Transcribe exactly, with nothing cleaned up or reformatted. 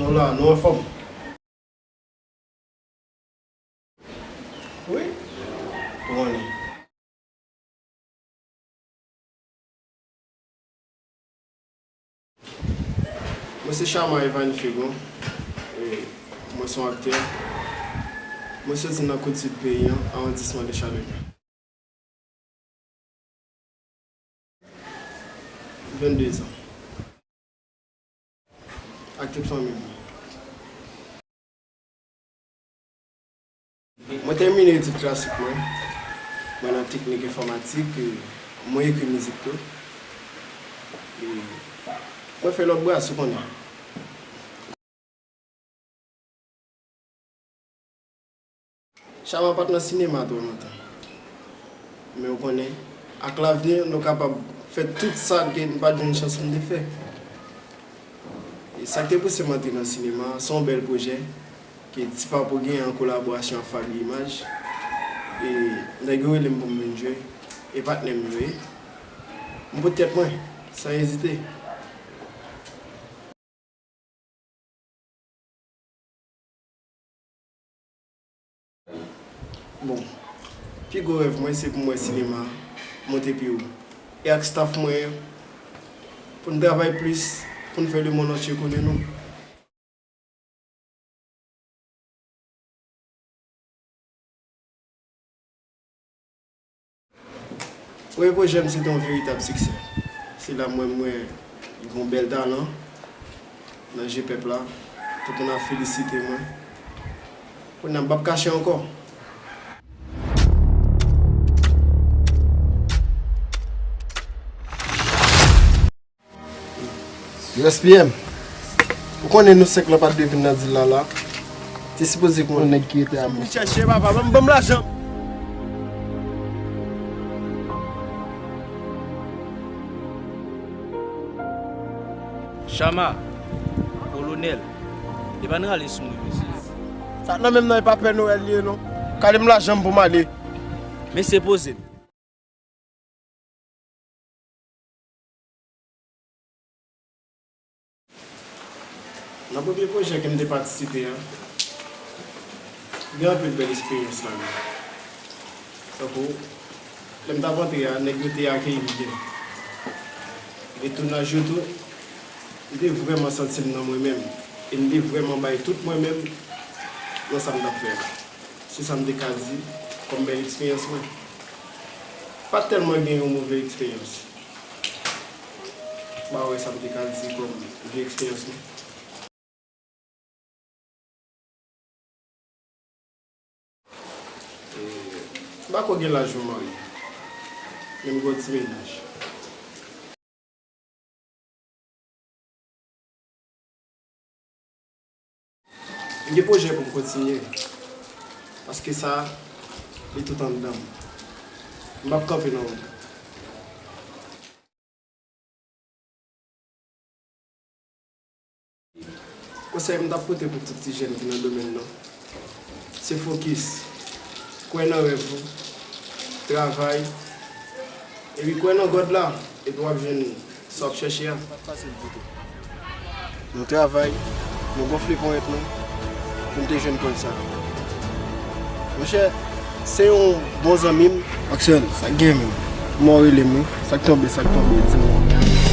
Nou la, nou anfòm? Wi. Ou konnen. Mwen se Chama Evany Fegon. E, mwen se yon aktè. Mwen soti nan Kout Sid peyi an, awondisman de Chalenyò. Vennde zan. Ak tout fanmi m. Mwen tèmine etid klasik mwen. Mwen nan teknik enfòmatik, e, mwen ekri mizik tou. E, mwen fè lòt bras, ou konnen. Chama pa t nan sinema twò lontan. Men ou konnen, ak lavni, nou kapab fè tout sa ke n pa t jwenn chans pou n te fè. E sa k te pouse m antre nan sinema, se yon bèl pwojè ke Ti Papo genyen an kolaborasyon ak Faby Image. E nèg yo rele m pou m vin jwe, e patnè m yo ye. M pote tèt mwen, san ezite. Bon, pi gwo rèv mwen se pou m wè sinema monte pi wo. E ak staff mwen, pou n travay plis, pou n fè lemonn antye konnen nou. Premye pwojè m se te yon veritab siksè. Se la m wè m wè gen yon bèl talan nan je pèp la. Tout moun ap felisite mwen. Kounye a m p ap kache ankò. Yo, S P M, ou konnen nou senk lan pa t dwe vin nan dil la la. Te sipoze gen yon nèg ki rete a bò. Vin chèche, papa, ban m, ban m lajan. Chama, kolonèl, e pa n rale sou mwen, mesye. Sa nan menm nan, e pa Pè Noyèl li ye, non. Kale m lajan m pou m ale. Mesye, poze m. Nan premye pwojè ke m te patisipe a, gen anpil bèl eksperyans ladan. Tankou, lè m t ap antre a, nèg yo te akeyi m byen. E tounaj yo tou, m te vrèman santi m nan mwen menm. E m te vrèman bay tout mwen menm nan sa m t ap fè a. Se sa m te ka di kòm bèl eksperyans mwen. Pa t tèlman gen yon move eksperyans. M pa wè sa m te ka di kòm vye eksperyans mwen. E, m pa ko gen laj pou m marye. Men m gen yon ti mennaj. M gen pwojè pou m kontinye. Paske sa, li tout anndan m. M p ap kanpe nan wout. Konsèy m t ap pote pou tout ti jèn ki nan domèn nan, se fokis, kwè nan rèv ou, travay, epi kwè nan God la, epi w ap jwenn sa w ap chèche a. Nou travay, nou gonfle ponyèt nou, pou n te jwenn kòb sa. Monchè, se yon bon zanmi m. Aksèl, sa k gen menm? Kòman w rele m wi? Sa k tonbe, sa k tonbe, di m.